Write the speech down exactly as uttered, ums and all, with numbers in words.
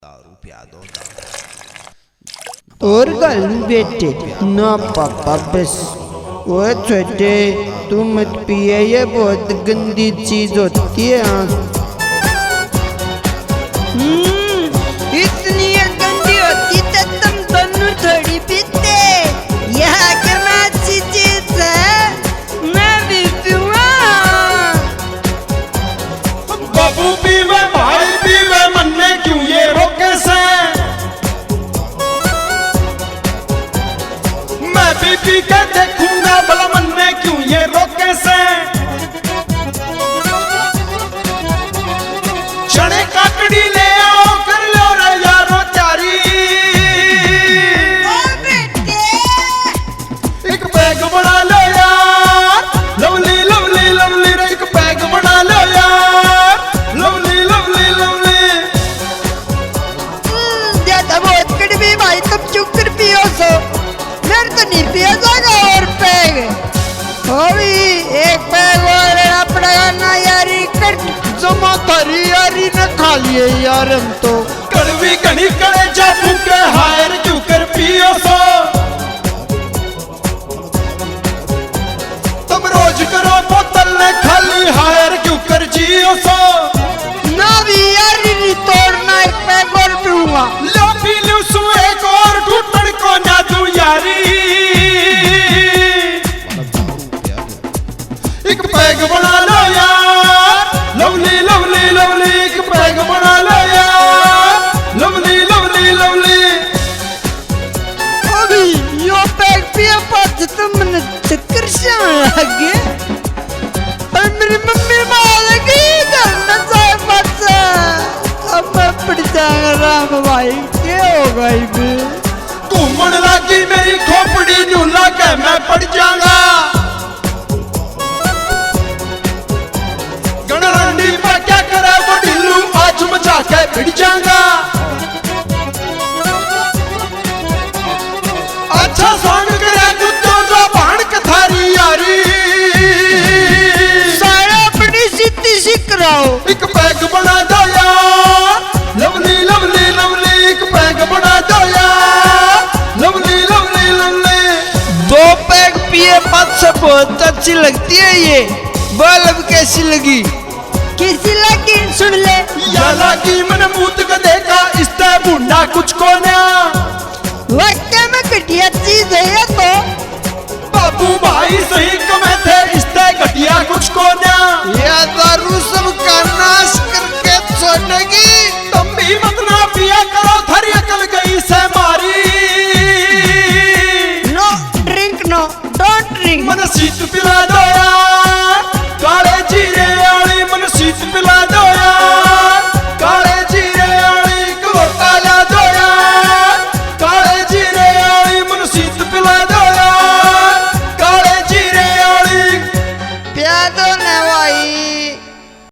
दारू प्या दो, दारू। और गालू बेटे, ना पापा बस। ओए छोटे, तू मत पिए, ये बहुत गंदी चीज होती है। हाँ। हम्म, इतनी ये गंदी होती तो तुम दोनों थोड़ी पीते। यह कितना अच्छी चीज है। मैं भी पीऊंगा। बाबू पीवे, भाई पीवे, मन्ने क्यों ये रोके से? मैं भी पी के देखूंगा, भला मन्ने क्यों ये रोके से? चने काकड़ी ले आओ, कर लो रे यारो तैयारी। ओ बेटे। एक पैग बना लो यार, लवली, लवली, लवली रे, एक पैग बना लो यार, लवली, लवली, लवली। हम्म, ये तो बहुत कड़वी भाई, तुम क्यों कर पियो सो? मेरे तो नहीं पिया जाएगा और पैग। ओ भी एक पैग और लेना पड़ेगा ना यारी, कर जमा थारी यारी ने खा लिए यार हम तो। कड़वी घणी कलेजा फूके, हायर क्यों कर पियो सो? तुम रोज करो बोतल ने खाली, हायर क्यों कर जियो सो? ना भी यारी नहीं तोड़ना, एक पैग और पीऊंगा। लो पी लूं सू एक और, टूटण को ना दूं यारी। एक पैग बना लो यार, लवली, लवली, लवली, एक पैग बना लो यार, लवली, लवली, लवली। अभी यो पैग पिए पाछे तो मन्ने चक्कर से आने लग गए। और मेरी मम्मी मारेगी, घर में जाए पाछे। अब मैं पड़ जाऊंगा राम भाई, क्या होगा इधर? घूमण लागी मेरी खोपड़ी, न्यू लागे मैं पड़ जाऊंगा। गणरांडी पे क्या करे वो ढिल्लू, आज मचा के भिड़ जाऊंगा। अच्छा सांग करे कुत्तो जो भाण कथारी यारी। सारा अपनी सिद्धि सिख रहा हो। एक पैग बना दो यार, लवली, लवली, लवली, एक पैग बना दो यार, लवली, लवली, लवली। दो पैग पिए पाछे बहुत अच्छी लगती है ये। बोल अब कैसी लगी? कैसी लगी? सुन ले। या लागी मन मूत के देखा, इसते भूंडा कुछ कोन्या। वाकई में घटिया चीज है ये तो। बाबू भाई सही कमे थे, इसते घटिया कुछ कोन्या। या दारू सबका नाश करके छोड़ेगी। तुम भी मत ना पिया करो, थारी अकल गई से मारी। No drink, no, don't drink। मन सीत पिला